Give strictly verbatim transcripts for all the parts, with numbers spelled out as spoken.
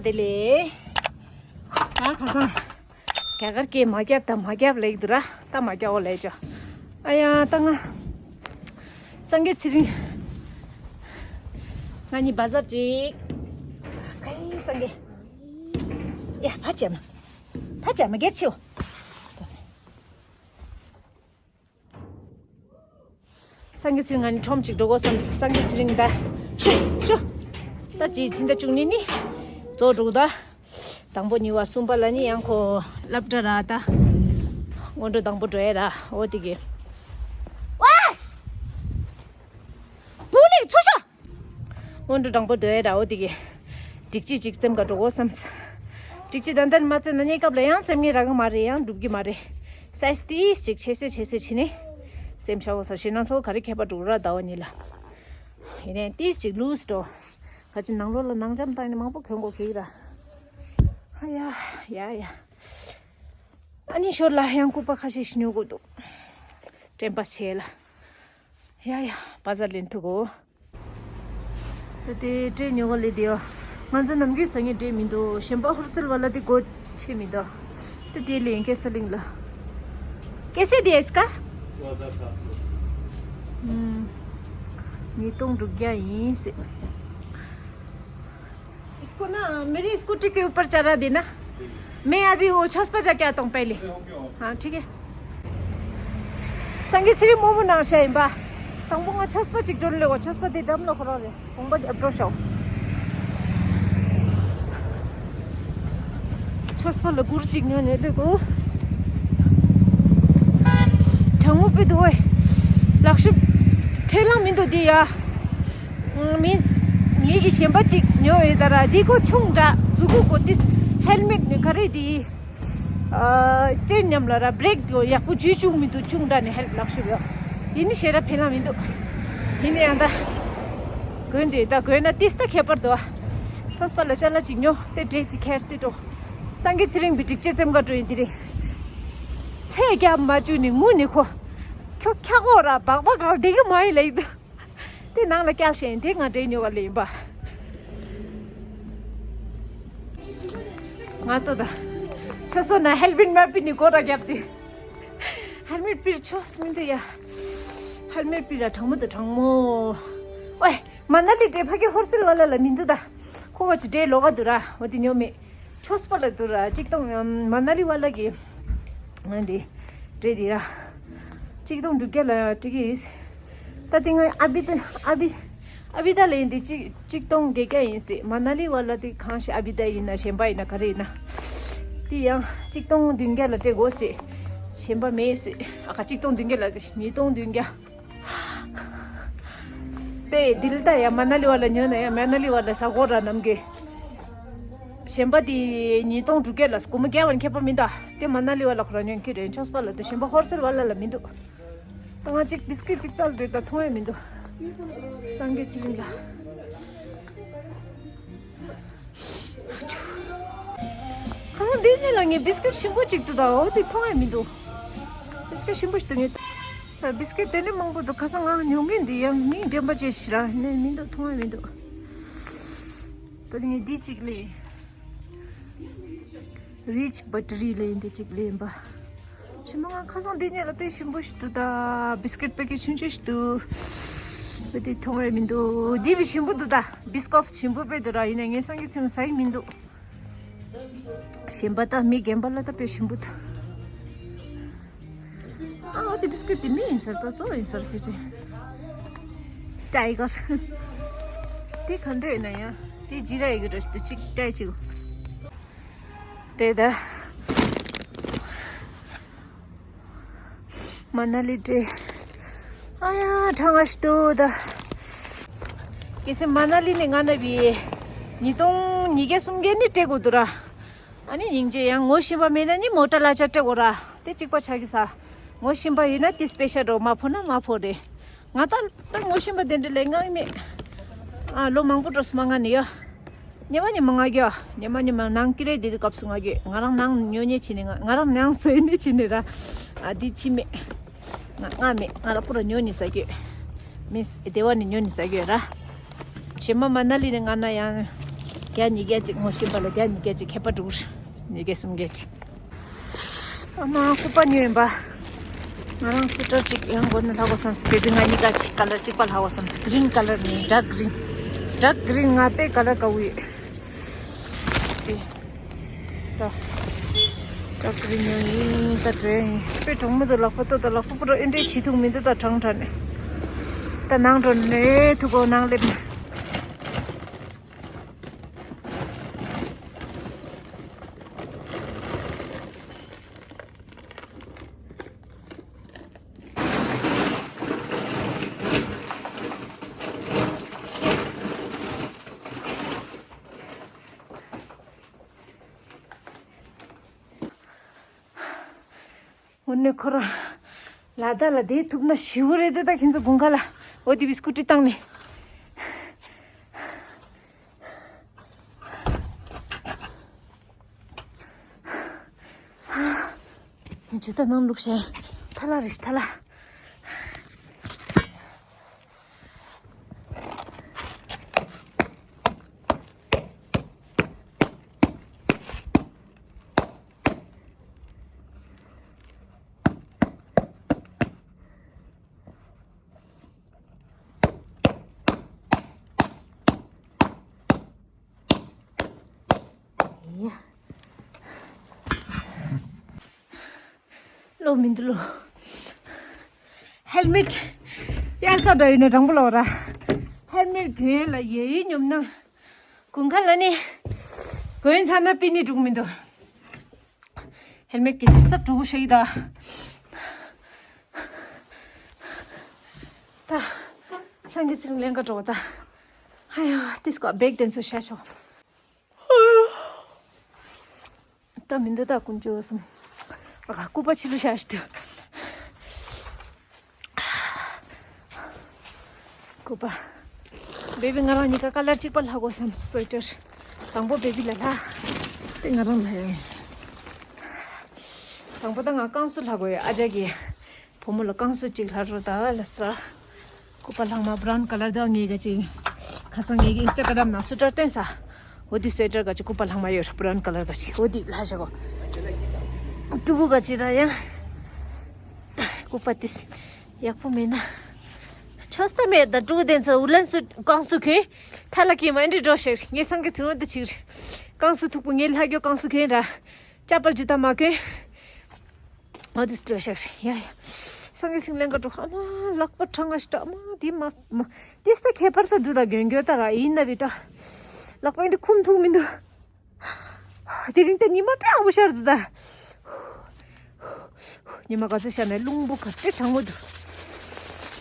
དེ་ལས། ཨ་ཁ་སང་། རྒྱ་གར་སྐད་མ་རྒྱབ་དང་མ་རྒྱབ་ལེགས་འདུག་ར། ད་མ་རྒྱབ་འོ་ལེགས་ཅོ། ཨ་ཡ་ད་ང་། སངས་རྒྱས་ཚེ་རིང་། ང་གཉིས་བ་ཟར་ཅིག་ཁའི་སངས་རྒྱས། ཡ་ཕ་ཅེ་མ། ཕ་ཅེ་མ་སྒེར་ཆེའོ། སངས་རྒྱས་ཚེ་རིང་ང་ནི་ཁྲོམ་གཅིག་འགྲོ་དགོས་བསམ། སངས་རྒྱས་ཚེ་རིང་ད། ཤུ་ཤུ། ད་ཅི་ཕྱི་ཟླ་བཅུ་གཉིས་ནི། རྫོགས་འགྲོ་གི་ད། དང་པོ་གཉིས་པ་གསུམ་པ་ལ་ནི་ཡང་ཁོ་སློབ་གྲྭ་ར་ད། སྔོན་འགྲོ་དང་པོ་འགྲོ་ཡ་ར་འོ་དེ་གི། ཝའི། བུ་ལིག་ཚུ་ཤོ། སྔོན་འགྲོ་དང་པོ་འགྲོ་ཡ་ར་འོ་དེ་གི། སྒྲིག་ཆས་ཅིག་བཙེམ་ག་འགྲོ་དགོས་བསམ། སྒྲིག་ཆས་ད་ལྟ་ནི་མ་བཙེམ་ན་གནས་སྐབས་ལ་ཡང་བཙེམ་ངེས་རག་གི་མ་རེད། ཡང་འགྲུབ་ཀྱི་མ་རེད། སའི་ཏིས་ཅིག་ཆེ་སེ་ཆེ་སེ་བྱས་ནས་བཙེམ་བཞག་དགོས་ས་ཞེ་ན་ཚོ་ག་རེ་ཁྱད་པར་འགྲོ་ར་ཟླ་བ་གཉིས་ལ། ཡིན་ནའི་ཏིས་ཅིག་ལུས་འགྲོ། ག་ཅི་ནང་ལོགས་ལ་ནང་འཇམ་བཏང་ནས་མང་པོ་གྱོན་དགོས་ཀྱི་ར། ཨ་ཡ་ཡ་ཡ། ཨ་ནི་ཞོར་ལ་ཡང་སྐུད་པ་ཁ་ཤས་ཤིག་ཉོ་དགོས་འདུག་དྲན་པ་བྱས་ལ། ཡ་ཡ་བ་ཟ་ལེན་ཐུག་གོ། ད་དེ་འབྲས་ཉོ་ག་ལས་དེ་ཡོ། ང་ཚོ་ནམ་རྒྱུན་ཟ་ངེས་འབྲས་མི་འདུག་གཞན་པ་ཧོར་སེལ་བ་ལ་དེ་སྒོ་ཕྱེ་མི་འདུག་ད་དེ་ལས་ཀེ་སི་ལིང་ལ། कैसे दिया इसका? ཉིས་སྟོང་དྲུག་བརྒྱ་ཡིན་ཟེར། इसको ना मेरी स्कूटी के ऊपर चढ़ा देना। मैं अभी वो छस्पा जाके आता हूँ पहले। हाँ, ठीक है। སངས་རྒྱས་ཚེ་རིང་རྨོ་མོ་ནང་བཞག་ཡིན་པ། དང་པོ་ང་ཆོས་པ་ཅིག་འགྲོ་ལེ་བ། ཆོས་པ་དེ་འགྲམ་ལ་ཁོ་རང་རེད། དགོངས་པ་རྒྱབ་འགྲོ་ཤོག་ཆོས་པ་ལ་གུར་ཅིག་ཉོ་ནས་ལེ་གོ། གྲང་མོ་པི་དུ་ཝེ། ལག་ཤུབས་ཕེ་ལང་མི་འདུག་དེ་ཡ། མིས། ངེད་ཀྱི་གཞན་པ་ཅིག་ཉོ་ཡོད་ད་ར། དེ་ཁོ་ཆུང་དྲགས་མཛུ་གུ་གོ་ཏིས། ཧེལ་མེད་ནི་ག་རེ་དེ། སྟེར་མཉམ་ལ་ར་བྲེག་དེ་ཡག་པོ་ཇུས་བཅུག་མི་འདུག་ཆུང་དྲགས་ནི་ཧེལ་ལག་ཤུབས་ཡོད། ཡིན་ནི་ཞེ་དྲག་ཕན་ལ་མི་འདུག་ཡིན་ནི་ཡང་ད། གོན་དེ་ད་གོན་ན་ཏིས་ད་ཁྱད་པར་དུ་ཨ། ཐོས་པ་ལ་ཅ་ལག་ཅིག་ཉོ་དེ་འབྲས་ཅིག་ཁྱེར་དེ་འགྲོ། སངས་རྒྱས་ཚེ་རིང་བི་སྒྲིག་ཆས་བཙེམ་ག་འགྲོ་ཡིན་དེ་རིང་། ཚེ་རྒྱབ་མ་བཅུག་ནི་ངུ་ནི་ཁོ། ཁྱོ་ཁྱ་གོ་ར་སྦག་སྦག་ག་བསྡད་གི་མ་ཡིན་ལེ་ཡིན་འདུག་དེ་ནང་ལ་བསྐྱལ་ཤེས་དེ་ང་འདྲའི་ཉོ་ག་ལེན་པ། ང་ཏོ་ད། ཆོས་པ་ན་ཧེལ་མེད་མ་པི་ནི་གོ་ར་རྒྱབ་དེ། ཧེལ་མེད་པིར་ཆོས་མི་འདུག་ཡ། ཧེལ་མེད་པིར་ལ་གྲང་མོ་དང་གྲང་མོ། ཨོའི། མ་ན་ལི་འདྲེ་ཕ་གི་ཧོར་སེལ་བ་ལ་ལ་མི་འདུག་ད། ཁོ་ག་ཅི་འདྲེ་ལོ་ག་འདུག་ར་འོ་དེ་ཉོ་མེད། ཆོས་པ་ལ་དུ་ར་གཅིག་སྟོང་མ་ན་ལི་བ་ལ་གི། ང་འདི་འདྲེ་འདི་ར། གཅིག་སྟོང་དྲུག་བརྒྱ་ལ་སྤྲད་ཀྱི་ཡིན། ད་དེ་ང་ཨ་བི་ད་ཨ་བི་ཨ་བི་ད་ལ་ཡིན་དེ་གཅིག་གཅིག་སྟོང་བརྒྱད་བརྒྱ་ཡིན་སྲིད། མ་ན་ལི་བ་ལ་དེ་གང་ཞིག་ཨ་བི་ད་ཡིན་ན་གཞན་པ་ཡིན་ན་ག་རེ་ཡིན་ན། དེ་ཡང་གཅིག་སྟོང་བདུན་བརྒྱ་ལ་སྤྲད་དགོས་སྲིད། གཞན་པ་མེད་སྲིད། ཨ་ཁ་གཅིག་སྟོང་བདུན་བརྒྱ་ལ་ཉིས་སྟོང་བདུན་བརྒྱ། དེ་དིལ་ད་ཡ་མ་ན་ལི་བ་ལ་ཉོས་ན་ཡ་མ་ན་ལི་བ་ལ་ཟ་གོ་ར་ནམ་གི། གཞན་པ་དེ་ཉིས་སྟོང་དྲུག་བརྒྱ་ལ་སྒོར་མོ་བརྒྱ་བ་ཁྱད་པར་མི་འདུག་དེ་མ་ན་ལི་བ་ལ་ཁོ་ར་ཉོས་ཁྱི་རེད། ཆོས་པ་ལ་དུ་གཞན་པ་ཧོར་སེལ་བ་ལ་ལ་མི་འདུག་ད་ང་གཅིག་བིས་ཀིཊ་གཅིག་བཙལ་དུས་ད་མཐོང་ཡ་མི་འདུག་སངས་རྒྱས་ཚེ་རིང་ལ། ཁང་འདི་ནས་ལ་ངས་བིས་ཀིཊ་ཞིམ་པོ་གཅིག་ཏུ་དང་འོ་དེ་མཐོང་ཡ་མི་འདུག་བིས་ཀིཊ་ཞིམ་པོ་ཞིག་ཏུ་ངས། བིས་ཀིཊ་དེ་ནས་མང་པོ་འདུག་ཁ་སང་ང་ཉོ་མཁན་འདི་ཡང་མི་འདྲེན་པ་ཅེས་ཤི་ར་ནས་མི་འདུག་མཐོང་ཡ་མི་འདུག་ད་ངས་འདི་གཅིག་ལས། རིཆ་བ་ཏི་རི་ལས་འདི་གཅིག་ལས་ཡིན་པ། ཞིམ་པོ་ང་ཁ་སང་འདི་ཉལ་ལ་དཔེ་ཞིམ་པོ་ཞིག་འདུག་ད་བིས་ཀིཊ་པེ་ཀེ་ཆུང་ཆུང་ཞིག་འདུག་དཔེ་དེ་མཐོང་ཡ་མི་འདུག་འདི་བི་ཞིམ་པོ་འདུག་ད་བིས་ཀོབ་ཞིམ་པོ་དཔེ་འདུག་ར། ཡིན་ན་ངས་སང་གི་ཚེ་ན་ཟ་ཡི་མི་འདུག་གཞན་པ་ད་མི་རྒན་པ་ལ་ད་དཔེ་ཞིམ་པོ་འདུག་ཨ་འོ་དེ་བིས་ཀིཊ་དེ་མི་ཡིན་ཟེར་ད་གཙོ་ཡིན་ཟེར་ཁྱེད་ཀྱིས། ཏའི་གར། དེ་ག་འདྲ་ཡིན་ན་ཡང་དེ་ཇི་ར་ཡི་གི་འདྲ་ཞིག་འདུག་གཅིག་ཏའི་ཅིག་དེ་ད། མ་ན་ལི་འདྲེ། ཨ་ཡ་གྲང་ང་ཞིག་འདུག་ད། གལ་སྲིད་མ་ན་ལི་ནས་ང་ན་བི། ཉིས་སྟོང་ཉིས་བརྒྱ་སུམ་བརྒྱ་ནི་སྤྲད་དགོས་འདུག་ར། ཨ་ནི་སྙིང་རྗེ་ཡང་ངོ་ཤེས་པ་མེད་ན་ནི་མོ་ཊ་གླ་ཆ་སྤྲད་དགོས་ར། དེ་གཅིག་པ་ཆགས་ཀྱི་ས། ངོ་ཤེས་པ་ཡིན་ན་དེ་སྤེ་ཤལ་འགྲོ་མ་ཕོ་ན་མ་ཕོ་རེད། ང་ད་ད་ངོ་ཤེས་པ་དེ་འདྲ་ལས་ང་མེད། ཨ་ལོ་མང་པོ་འགྲོ་སོང་མ་ང་ནི་ཡ། ཉི་མ་ཉི་མ་ང་རྒྱ། ཉི་མ་ཉི་མ་ནང་ཀི་རེ་དེ་དུས་སྐབས་སུ་ང་རྒྱ། ང་རང་ནང་ཉོ་ཉེ་ཆི་ནི་ང་ང་རང་ནང་ཟོས་ནི་ཆི་ནི་ར། ཨ་དེ་ཆི་མེད། ང་ང་མེད་ང་ར་པུ་ར་ཉོ་ནི་ཟ་རྒྱ། མི་སྡེ་བ་ནི་ཉོ་ནི་ཟ་རྒྱ་ར། ཞེ་མ་མ་ན་ལི་ནི་ང་ན་ཡང་། བརྒྱ་ཉིས་བརྒྱ་ཅིག་ངོ་ཤེས་པ་ལ་བརྒྱ་ཉིས་བརྒྱ་ཅིག་ཁྱད་པར་འགྲོ་གི་རེད། ཉིས་བརྒྱ་སུམ་བརྒྱ་ཅིག་ཨ་མ་སྐུད་པ་ཉོས་ཡིན་པ། ང་རང་སུ་ཊར་ཅིག་ཡང་སྒོ་ནས་ལྷག་དགོས་བསམ་སོང་། བེ་བི་ང་གཉིས་ཀ་ཅིག་ཁ་ལར་གཅིག་པ་ལྷག་དགོས་བསམ་སོང་། གི་རིན་ཁ་ལར་ནི་ཌརྐ་གི་རིན། ཌརྐ་གི་རིན་ང་དཔེ་ཁ་ལར་དགའ་བོ་ཡོད། དེ། ད། ཌརྐ་གི་རིན་ཉོས་ཡིན། ད་དྲན་ཡིན། དཔེ་གྲང་མོ་འདུག་ལག་པ་ཏོ། ད་ལག་པ་པུ་ར་ཨེ་འདྲས་བྱེད་ཐུབ་མི་འདུག་ད་གྲང་དྲགས་ནས། ད་ནང་འགྲོ་ནས་ཐུག་གོ། ནང་སླེབས་ནས། འོ་ནས་ཁོ་རང་ལ་དྭགས་ལ་བསྡད་ཐུབ་ན་ཞེ་པོ་རེད་དེ། ད་ཁྱེད་ཚོ་དགུན་ཁ་ལ་འོ་དེ་བི་སྐུ་ཊི་བཏང་ནས། ཇུ་ཏ་ནང་བླུགས་ཤག་ཐ་ལ་རེད། ཐ་ལ། ཡ། བློ་མི་འདུག་ལོ། ཧེལ་མེཊ་དབྱར་ཁ་འདྲ་ཡིན་ན་དྲང་པོ་ལོག་ར། ཧེལ་མེཊ་གྱོན་ལ་ཡེ་ཡེ་ཉོབ་ན། དགུན་ཁ་ལ་ནི། གྱོན་ཚར་ན་པི་ནི་འགྲུག་མི་འདུག་ཧེལ་མེཊ་གྱི་ཏིས་ད་གྲུ་བོ་ཤེས་ད། ད། སངས་རྒྱས་ཚེ་རིང་ལེན་ག་འགྲོ་ད། ཨ་ཡོ་ཏིས་ཀོ་བེག་དེ་ཚོ་ཤ་ཤོ། ད་མི་འདུག་ད་དཀོན་མཆོག་གསུམ། ཨ་ཁ་སྐུད་པ་ཕྱི་ལོ་ཤ་ཤི་དུ། སྐུད་པ། བེ་བི་ང་རང་གཉིས་ཀ་ཁ་ལར་གཅིག་པ་ལྷག་དགོས་བསམ། སུ་ཝེ་ཊར། དང་པོ་བེ་བི་ལ་ལྷག་དེ་ང་རང་ལ་ཡང་། དང་པོ་ད་ང་རྐང་སུ་ལྷག་དགོས་ཡོད། ཨ་ཅག་གིས་བུ་མོ་ལ་རྐང་སུ་གཅིག་ལྷག་རོགས་ད་ལ་ས། སྐུད་པ་ལྷག་མ་བྷ་རའུན་ཁ་ལར་དོ། ངེད་ཀ་ཅིག་ཁ་སང་ངེད་ཀྱི་ཨིན་སི་ཊ་གྷ་རམ་ནང་སུ་ཊར་སྟོན་ས། འོ་དེ་སུ་ཝེ་ཊར་ག་ཅིག་སྐུད་པ་ལྷག་མ་ཡོད་ར། བྷ་རའུན་ཁ་ལར་ག་ཅིག་འོ་དེ་ལྷག་ཤག་གོ། ཕྲུ་གུ་ག་ཅིག་ར་ཡང་། སྐུད་པ་དེ་ཡག་པོ་མེད་ན། ཆོས་ད་མེད་ད། ཕྲུ་གུ་དེ་ཚོ་ཨུ་ལན་སུ་རྐང་སུ་གྱོན། ཐ་ལ་གྱོན་མ་འདི་འགྲོ་ཤག་ངས་སངས་རྒྱས་ཚེ་རིང་དུ་ཆིག་རེད། རྐང་སུ་མཐུག་པོ། ངས་ལྷག་རྒྱུ་རྐང་སུ་གྱོན་ར། ཅ་པལ་ཇུ་ཏ་མ་གྱོན། ཨ་དེ་སྤྲོད་ཤག་རེད་ཡ་ཡ། སངས་རྒྱས་ཚེ་རིང་ལེན་ག་འགྲོ། ཨ་མ་ལག་པ་གྲང་ང་ཞིག་ད། ཨ་མ་དེ་མ་མ། དེ་སྟ་ཁྱད་པར་ད་འདུག་ད་གྱོན་གྱོན་ད་ར་ཡིན་ན་བི་ད། ལག་པ་འདི་ཁུམ་ཐུབ་མི་འདུག་དེ་རིང་ད་ཉི་མ་དཔེ་ཡག་པོ་ཤར་འདུག་ད། ཉི་མ་ག་ཚོད་ཤར་ནས་རླུང་བུ་ག་ཚོད་གྲང་མོ་འདུག་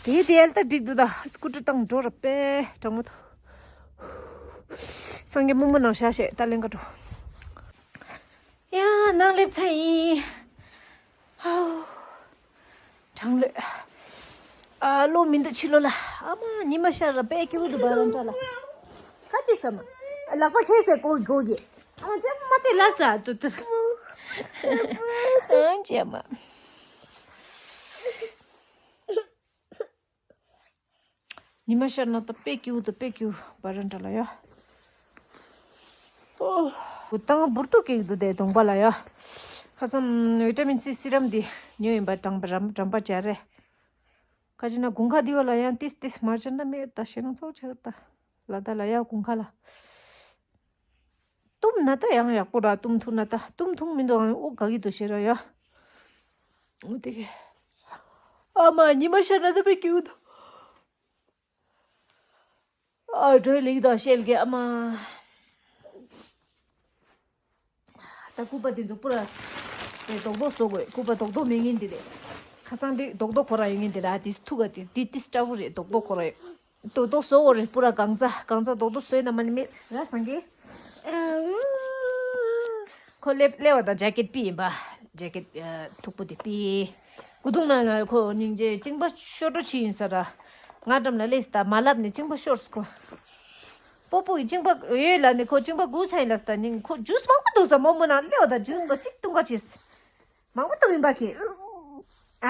དེ་དེ་ཡལ་ད་འགྲིག་འདུག་ད། སྐུ་ཊར་བཏང་འགྲོ་ར་དཔེ་གྲང་མོ་འདུག་སངས་རྒྱས་སྨུག་མོ་ནང་ཤར་ཤག་ད་ལེན་ག་འགྲོ། ཡ་ནང་སླེབས་ཚར་ཡིན། ཧའོ། གྲང་ལོས། ཨ་བློ་མི་འདུག་ཕྱི་ལོགས་ལ། ཨ་མ་ཉི་མ་ཤར་ར་དཔེ་སྐྱིད་པོ་འདུག་བ་རན་ཏྲ་ལ། ཁ་ཅིག་ཤ་མ། ལག་པ་ཁེལ་སའི་ཀོ་གོ་གི། ཨ་ཅེ་མ་ཅེ་ལ་ས་ཏུ་ཏུ། ཨ་ཅེ་མ། ཉི་མ་ཤར་ན་ད་དཔེ་སྐྱིད་པོ་འདུག་དཔེ་སྐྱིད་པོ་བ་རན་ཏྲ་ལ་ཡ། ཨོ། ད་ང་འབུར་ཏོ་སྐྱེས་འདུག་དེ་གདོང་པ་ལ་ཡ། ཁ་སང་བི་ཊ་མིན་སི་སི་རམ་འདི་ཉོས་ཡིན་པ། གྲམ་པ་རམ་གྲམ་པ་སྦྱར་རེད། ཁ་ཅིག་ན་དགུན་ཁ་འདི་བ་ལ་ཡང་ཏིས་ཏིས་མར་སྦྱར་ན་མེད་ད། ཞེ་ན་ཚོགས་ཆགས་ད། ལ་ད་ལ་ཡ་དགུན་ཁ་ལ། བཏུམ་ན་ད་ཡང་ཡག་པོ་ར། བཏུམ་ཐུབ་ན་ད། བཏུམ་ཐུབ་མི་འདུག་ཨང་དབུགས་ག་གི་འདུག་ཤེས་ར་ཡ། འོ་དེ་གི། ཨ་མ་ཉི་མ་ཤར་ན་ད་དཔེ་སྐྱིད་པོ་འདུག་ཨ་གྲོས་ལིག་དང་ཤེལ་གི་ཨ་མ། ད་སྐུད་པ་དེ་ཚོ་པུ་ར། དེ་རྡོག་རྡོག་བཟོ་དགོས། སྐུད་པ་རྡོག་རྡོག་མེད་མཁན་དེ་རེད། ཁ་སང་དེ་རྡོག་རྡོག་ཁོ་ར་ཡོད་མཁན་དེ་ར། དེ་ཐུག་ག་དེ་དེ་དེ་སྐྲ་བོ་རེད། རྡོག་རྡོག་ཁོ་ར་ཡོད། རྡོག་རྡོག་བཟོ་དགོས་རེད། པུ་ར་གང་ཚ་གང་ཚ་རྡོག་རྡོག་བཟོས་ན་མ་ནི་མེད་ར་སང་གི། ཁོ་སླེབས་སླེབས་པ་དང་ཇེ་ཀེད་པི་ཡིན་པ། ཇེ་ཀེད་མཐུག་པོ་དེ་པི། སྐུ་གདུང་ནང་ལ་ཁོ་སྙིང་རྗེ་གཅིན་པ་ཤོར་འགྲོ་ཆི་ཡིན་ས་ར། ང་འགྲམ་ལ་སླེབས་ད་མ་ལབ་ནས་གཅིན་པ་ཤོར་སོང་ཁོ། སྤོ་བོ་ཡི་གཅིན་པ་ཡོད་ལ་ནི་ཁོ་གཅིན་པ་སྒུག་ཚར་ཡིན་ལ་ས་ད་ནི་ཁོ་ཇུས་མང་པོ་འདུག་ས། མོ་མོ་ནང་སླེབས་པ་དང་ཇུས་ཁོ་གཅིག་བཏུང་ག་བྱས། མང་པོ་འདུག་ཡིན་པ་ཁེ། ཨ།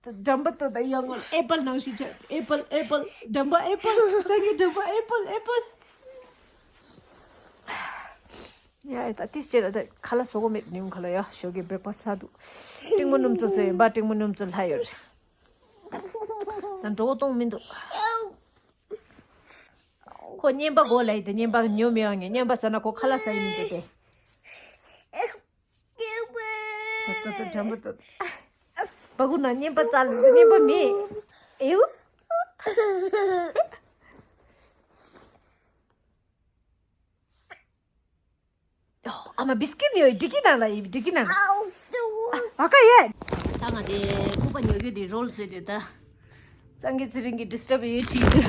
འགྲམ་པ་ཏོ་ད་ཡང་ངོ་ཨེ་པལ་ནང་ཞིག་ཆགས། ཨེ་པལ་ཨེ་པལ་འགྲམ་པ་ཨེ་པལ་སང་གི་འགྲམ་པ་ཨེ་པལ་ཨེ་པལ། ཡ་ད་ཏིས་ཅེ་ད་ཁ་ལག་བཟོ་གོ་མེད་ནིའུ་ཁ་ལག་ཡ་ཞོགས་ཀྱི་བྲེག་ཕ་སི་ལྷག་འདུག་སྤྲིང་མོ་སྣུམ་བཙོ་བཟོས་ཡིན་པ། སྤྲིང་མོ་སྣུམ་བཙོ་ལྷག་ཡོད་རེད། ད་འགྲོ་བོ་གཏོང་མི་འདུག་ཁོ་བརྙན་པ་དགོས་ལབ་ཡིན་ཏེ་བརྙན་པ་ཉོ་མི་ཡོང་ངས། བརྙན་པ་ཟ་ན་ཁོ་ཁ་ལག་ཟ་ཡི་མི་འདུག་སྟེ། ཏོ་ཏོ་ཏོ་འགྲམ་པོ་ཏོ། སྦ་ཁུག་ནང་བརྙན་པ་བཙལ་ལ་བརྙན་པ་མེད། ཨེའུ། ཨ་མ་བིས་ཀིཊ་ཉོས་ཡོད། འགྲིག་གི་ནང་ལ་ཡིན། འགྲིག་གི་ནང་ལ། ཨ་ཀ་ཡེ། ད་ང་དེ་ཁུག་པ་ཉོ་རྒྱུ་དེ་རོལ་བཟོས་དུས་ད། སངས་རྒྱས་ཚེ་རིང་གིས་ཌིས་ཊབ་ཡོད་ཅིག་འདུག་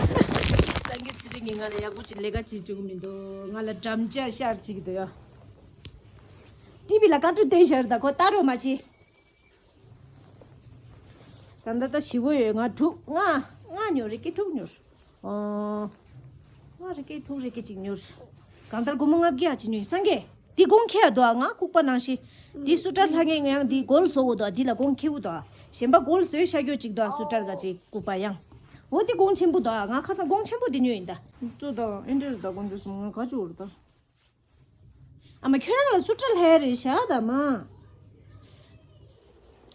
སངས་རྒྱས་ཚེ་རིང་གིས་ང་ལ་ཡག་པོ་ཅིག་ལས་ཀ་བྱེད་བཅུག་གི་མི་འདུག་ང་ལ་འགྲམ་ལྕག་ཤར་ཅིག་འདུག་ཡ། ཊི་ཝི་ལ་ཀ་ཊུན་སྟོན་ཤར། ད་ཁོ་ལྟ་རོགས་མ་བྱེད། ད་ལྟ་ད་ཞི་བོ་ཡོད། ང་དྲུག་ལྔ་ལྔ་ཉོ་རེ་སྐད་དྲུག་ཉོ། ཨོ། ང་རེ་སྐད་དྲུག་རེ་སྐད་གཅིག་ཉོ། གང་ལྟར་སྒོར་མོ་ལྔ་བརྒྱ་ཅིག་ཉོས། སངས་རྒྱས། འདི་གོང་ཁེ་ཡ་དོ། ང་ལྐུགས་པ་ནང་བཞིན། འདི་སུ་ཊར་ལྷ་ངེ་ང་ཡང་འདི་གོལ་བཟོ་གོ་དོ། འདི་ལ་གོང་ཁེ་བོ་དོ། གཞན་པ་གོལ་བཟོས་ཤ་གྱོ་ཅིག་དོ། སུ་ཊར་ག་ཅིག་ལྐུགས་པ་ཡང་། འོ་འདི་གོང་ཆེན་པོ་དོ། ང་ཁ་སང་གོང་ཆེན་པོ་འདི་ཉོས་ཡིན་ད། ཙོ་དང་ཨེ་འདྲ་ད་གོང་དུ་སོང་ང་ག་ཅུ་འོར་ད། ཨ་མ་ཁྱོད་རང་ལ་སུ་ཊར་ལྷ་རེད་ཤག་ད་མ།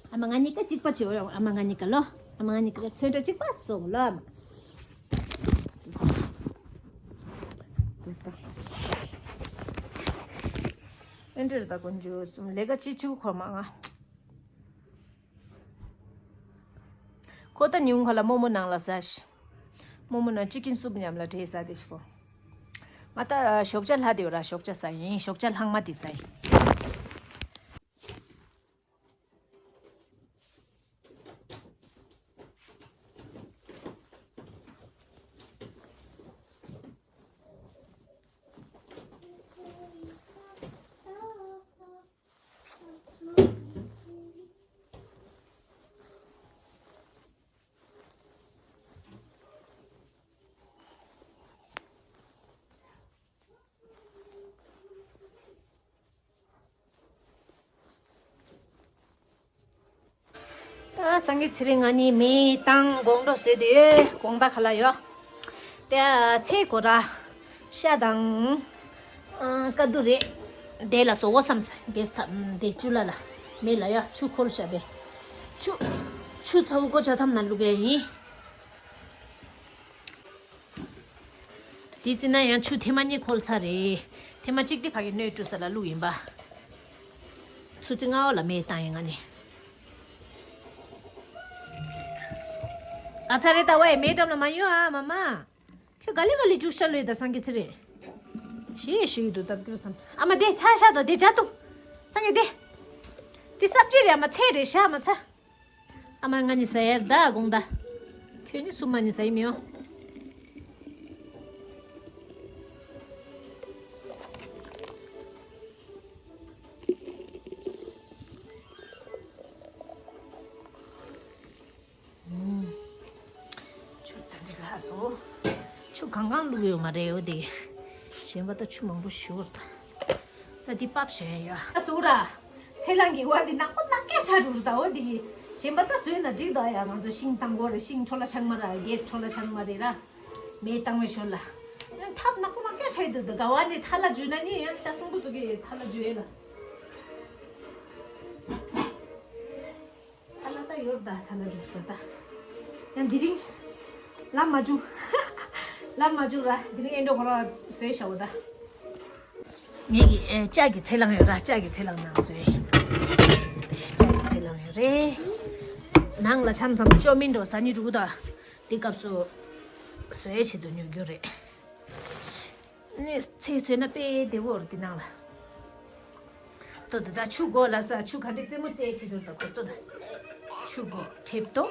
ཨ་མ་ང་གཉིས་ཀ་གཅིག་པ་བྱེད་འོ། ཨ་མ་ང་གཉིས་ཀ་ལོ། ཨ་མ་ང་གཉིས་ཀ་ཚོན་ཁྲ་གཅིག་པ་བཙོ་གོ་ལོ་ཨ་མ། ཨེ་འདྲ་ད་དཀོན་མཆོག་གསུམ། ལས་ཀ་བྱེད་བཅུག་ཁོ་མ་ང་། ཁོ་ད་ཉུང་ཁ་ལ་རྨོ་མོ་ནང་ལ་ཟ་ཤི། རྨོ་མོ་ནང་ཅི་ཀིན་སུབ་མཉམ་ལ་འདྲེས་ཟ་དེ་ཤི་ཁོ། ང་ད་ཞོགས་ཇ་ལྷག་དེ་ཡོད་ར། ཞོགས་ཇ་ཟ་ཡིན། ཞོགས་ཇ་ལྷག་མ་དེ་ཟ་ཡིན། ད་སངས་རྒྱས་ཚེ་རིང་ང་གཉིས་མེ་བཏང་དགོང་དྲོ་བཟོས་དུས་དགོང་དག་ག་ལ་ཡོད། དེ་ཚེ་གོ་ར་ཤ་དང་ཀ་དུ་རེད། དེ་ལ་བཟོ་བོ་བསམས་གེས་ཐབ་དེ་ཆུ་ལ་ལ་མེ་ལ་ཡ་ཆུ་ཁོལ་ཤ་དེ་ཆུ་ཆུ་ཚ་བོ་གོ་ཆ་ཐམ་ན་བླུག་གེ་ཡིན། དེ་བརྩིས་ན་ཡང་ཆུ་ཐེངས་མ་གཉིས་འཁོལ་ཚར་རེད། ཐེངས་མ་གཅིག་དེ་ཕ་གི་སྣོད་བཀྲུ་ས་ལ་བླུགས་ཡིན་པ། ཆུ་ཚོད་ལྔ་བ་ལ་མེ་བཏང་ཡིན་ང་ནི། ཨ་ཚ་རེད་ད་ཝའི་མེ་འགྲམ་ལ་མ་ཡོང་ཨ་མ་མ། ཁྱོད་ག་ལེ་ག་ལེ་རྒྱུག་ཤར་ལོས་ད་སངས་རྒྱས་ཚེ་རིང་། ཞེས་ཞུས་འདུག་ད་བཀུར་བསམ། ཨ་མ་དེ་ཆ་ཤ་དོ་དེ་བྱ་འདུག་སངས་རྒྱས་དེ། དེ་སབ་ཅི་རེད་ཨ་མ་ཚེ་རེད་ཤ་མ་ཚ། ཨ་མ་ང་གཉིས་ཟ་ཡར་ད་དགོང་ད། ཁྱོད་གཉིས་སུ་མ་གཉིས་ཟ་ཡི་མི་ཡོང་། ཆུ་ཚ་འདི་ལྷག་སོ། ཆུ་གང་གང་བླུགས་ཡོད་མ་རེད་འོ་དེ། གཞན་པ་ད་ཆུ་མང་པོ་ཞུ་བར་ད། ད་འདི་པབ་བྱས་ཡོད། ཨ་སུ་ར། ཚེ་ལང་གི་བ་འདི་ནག་པོ་ནག་སྐད་ཆ་རུ་རུ་ད་འོ་དེ། གཞན་པ་ད་བཟོས་ན་འགྲིག་ད་ཡ། ང་ཚོ་ཤིང་བཏང་གོ་རེད། ཤིང་འཕྲོ་ལ་ཆགས་མ་ར། གེས་འཕྲོ་ལ་ཆགས་མ་རེད་ར། མེ་བཏང་བའི་ཞོར་ལ། ཡང་ཐབ་ནག་པོ་ནག་སྐད་ཆ་ཡི་འདུག་ད་ག་བ་ནས་ཐ་ལ་འཇུས་ན་ནི་ཡང་ལྕགས་སྲིན་པོ་འདུག་གི་ཐ་ལ་འཇུས་ཡས་ལ། ཐ་ལ་ད་ཡོད་ད་ཐ་ལ་འཇུག་ས་ད། ཡང་དེ་རིང་། ལམ་མ་འཇུག་ལམ་མ་འཇུག་ར་དེ་རིང་ཨེ་འགྲོ་ཁོ་ར་བཟོས་ཤག་འོ་ད། ངེད་ཀྱི་ཨེ་ལྕགས་ཀྱི་ཚལ་སླང་ཡོད་ར། ལྕགས་ཀྱི་ཚལ་སླང་ནང་བཟོས། ལྕགས་ཀྱི་ཚལ་སླང་ཡོད་རེད། ནང་ལ་ཆམ་ཚམ་ཅོ་མིན་འགྲོ་ཟ་ནི་འགྲོ་གི་ད། དེ་སྐབས་སུ་བཟོས་བྱེད་དུ་ཉོ་རྒྱུ་རེད། ནི་ཚེ་བཟོས་ན་དཔེ་བདེ་བོ་རེད་དེ་ནང་ལ། ལྟོས་དང་ད་ཆུ་སྒོ་ལ་ས་ཆུ་ག་འདྲའི་རྩེ་མོ་རྩེ་བྱེད་དུ་ད་ཁོ་ལྟོས་དང་། ཆུ་སྒོ་ཁྲེབ་ཏོ།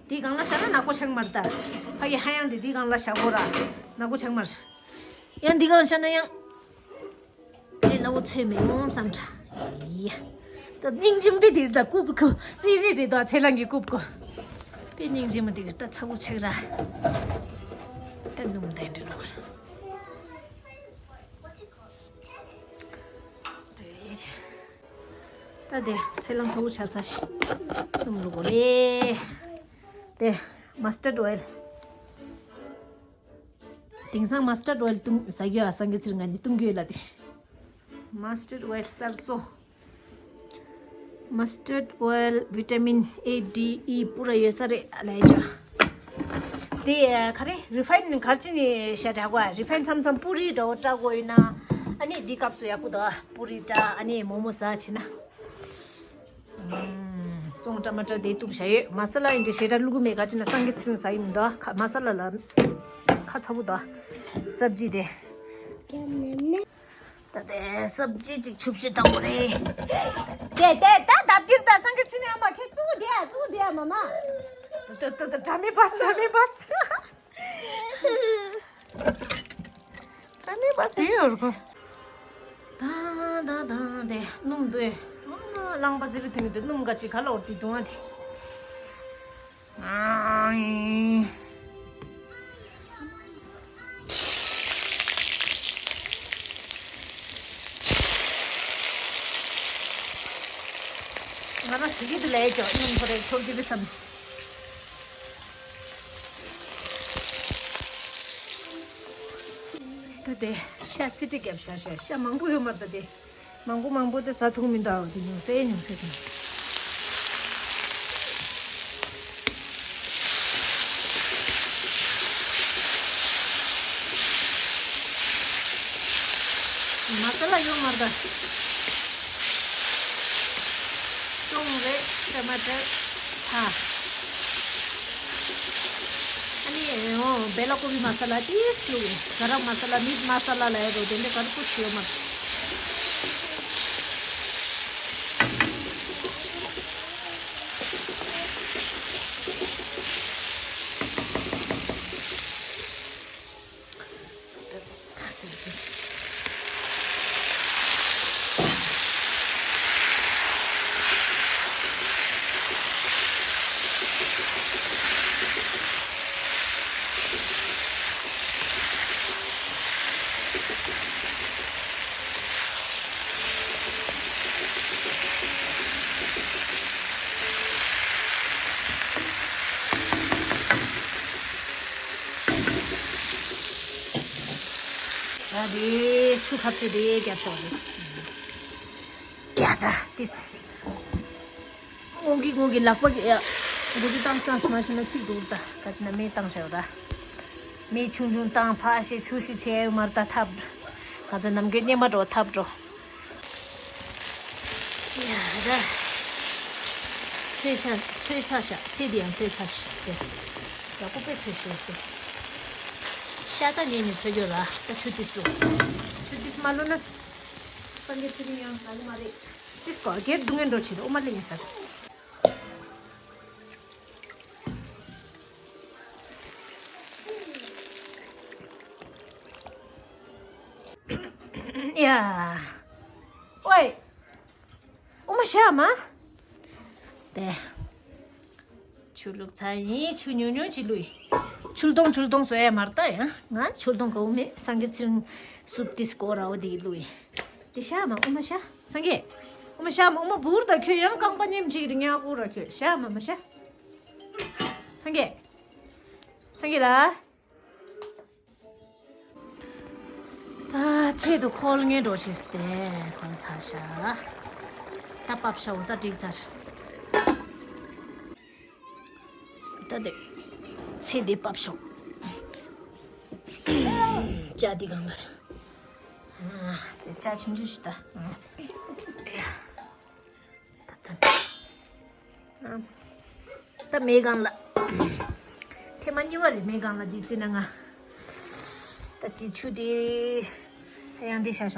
དེའི་སྒང་ལ་བཞག་ན་ནག་པོ་ཆགས་མ་རེད་ད། ཕ་གི་ཧ་ཡང་དེ་དེའི་སྒང་ལ་བཞག་གོ་ར། ནག་པོ་ཆགས་མ་རེད། ཡང་འདི་གང་བཞག་ན་ཡང་། དེ་ལ་འུ་ཚོས་མི་ཡོང་བསམ་འདྲ། ཡ། ད་སྙིང་རྗེ་མི་དེ་ད་རྐུབ་ཁུ་རི་རི་རི་ད་ཚེ་ལང་གི་རྐུབ་ཁུ། པའི་སྙིང་རྗེ་མི་དེ་ད་ཚ་བོ་ཆགས་ར། ད་ནུམ་ད་འདྲ་རུ། དེ་ད་དེ་ཚེ་ལང་ཚ་བོ་ཆགས་ཚ་ཞིག་ནུམ་རུ་གོ་ལེ། དེ་མ་སི་ཊར་ཌི་ཨོ་ཡལ། དེང་སང་mustard oil བཏུང་ཟ་རྒྱུ་ཨ་སང་གི་ཚིར་ང་ནི་བཏུང་རྒྱུ་ཡོད་ལ་དེ། Mustard oil གསར་བཟོ། Mustard oil vitamin A D E པུ་ར་ཡོད་ས་རེད་ལས་ཅོ། དེ་ག་རེ་refine གར་ཅི་ནི་ཤ་དྲག་པ་refine མཚམས་མཚམས་པུ་རི་འདྲ་བོ་བཀྲ་དགོས་ཡིན་ན། ཨ་ནི་འདི་སྐབས་སུ་ཡག་པོ་འདུག་པུ་རི་འདྲ་ཨ་ནི་མོག་མོག་ཟ་བྱེད་ན། ཙོང་ཊ་མ་ཊ་དེ་གཏུབ་བྱ་ཡོད། མ་ས་ལ་ཡིན་དེ་ཞེ་དྲག་བླུག་གི་མེད། ག་ཅི་ན་སང་གི་ཚིར་ཟ་ཡི་མི་འདུག་ཁ་མ་ས་ལ་ལ་ཁ་ཚ་པོ་འདུག་སབ་ཇི་དེ། ད་དེ་སབ་ཇི་ཅིག་ཆུབ་ཤི་དང་པོ་རེད། དེ་དེ་ད་ལྡབ་ཀིར་ད་སང་གི་ཚིར་ནས་ཨ་མ་ཁྱེད་གཙོ་བོ་དེ་ཨ་གཙོ་བོ་དེ་ཨ་མ་མ། ད་ད་ད་དྲ་མི་པ་དྲ་མི་པ། ད་ནི་པ་སི་ཡོར་གོ། ད་ད་ད་དེ་སྣུམ་དེ། ཨ་རླངས་པ་ཟི་རི་དེ་ནི་དེ་སྣུམ་ག་ཅི་ག་ལ་འོར་དེ་དུང་ཨ་དེ། ཨང་། ང་རང་ཞིག་གི་དུ་ལས་ཀྱང་སྣུམ་ཁོ་རེ་ཚོར་གི་བི་སམ། ད་དེ་ཤ་སི་ཏི་རྒྱབ་ཤ་ཤ་ཤ་མང་པོ་ཡོད་མ་རེད་ད་དེ། མང་པོ་མང་པོ་དེ་ཟ་ཐུབ་མི་འདུག་དེ་ཉུང་ཟད་ཉུང་ཟད་ཅིག་མ་ས་ལ་ཡོད་མ་རེད་ད། ཅོང་རེད། ཊ་མ་ཊར། ཨ་ནི་ཨོ་བེ་ལ་ཀོ་བི་མ་ས་ལ་ཏིས་བླུགས། ག་རམ་མ་ས་ལ་མིཊ་མ་ས་ལ་ལ་ཡ་རོ་དེ་འདྲ་ག་རུ་ཀུ་ཆི་ཡོད་མ་རེད། ད་དེ་ཆུ་ཁ་ཚོད་དེ་རྒྱབ་ཤོག་རེད། ཡ་ད་ཏིས། སྔོན་གྱི་སྔོན་གྱི་ལག་པ་གི་ཡ། འགུ་ཅི་བཏང་སང་མ་ཤི་ན་ཚིག་འདུག་ད་ག་ཅི་ན་མེ་བཏང་ཤག་ད། མེ་ཆུང་ཆུང་བཏང་ཕ་ཤེ་ཆུ་ཤི་ཆེ་མར་ད་ཐབ། ང་ཚོ་ནམ་རྒྱུན་སྙེ་མ་འགྲོ་ཐབ་འགྲོ། ཡ་ད། ཚོས་ཤ་ཚོས་ཚ་ཤ་ཚེ་འདི་ཡང་ཚོས་ཚ་ཤ་ཟེར། ཡག་པོ་དཔེ་ཚོས་ཤེས་ཟེར། ཤ་ད་ངས་ནི་ཚོས་རྒྱུ་ར་ད་ཆུ་ཏིས་བླུགས། ཆུ་ཏིས་མ་བླུགས་ན། སངས་རྒྱས་ཚེ་རིང་ཡང་ལ་ལུ་མ་རེད། ཏིས་གོ་སྒེར་སྡུག་བསྔལ་འགྲོ་ཆེ་རེད་ཨོ་མ་ལེ་ངས་ཟེར། ཡ། ཨོའི། ཨོ་མ་ཤ་མ། དེ། ཆུ་བླུགས་ཚར་ཡིན། ཆུ་ཉུང་ཉུང་ཅིག་བླུགས་ཡིན། ཆུ་ལྡོང་ཆུ་ལྡོང་བཟོ་ཡ་མ་རེད་ད་ཡང་ང་ཆུ་ལྡོང་གོ་མེད། སངས་རྒྱས་ཚེ་རིང་སུབ་ཏིས་སྐོར་ར་འོ་དེ་བླུགས་ཡིན། དེ་ཤ་མ་ཨོ་མ་ཤ་སངས་རྒྱས། ཨོ་མ་ཤ་མ་ཨོ་མ་བུར་ད་ཁྱོད་ཡང་རྐང་པ་མཉེམ་ཅིག་རིང་ཡ་ཀུ་ར་ཁྱོད་ཤ་མ་མ་ཤ། སངས་རྒྱས། སངས་རྒྱས་ལ། ད་ཚེ་དུ་ཁོལ་ངེས་འགྲོ་ཤེས་ཏེ་ཁོལ་ཚར་ཤག་ད་པབ་ཤག་འོ་ད་འགྲིག་ཚར། ད་དེ་ཚེ་དེ་པབ་ཤག་ཅ་དེ་གང་ལ། དེ་ཅ་ཆུང་ཆུང་ཞིག་ད། ད་མེ་གང་ལ། ཐེངས་མ་གཉིས་པ་རེད་མེ་གང་ལ་འདི་རྩི་ན་ང་། ད་དེ་ཆུ་དེ། ད་ཡང་འདི་ཤ་ཤ།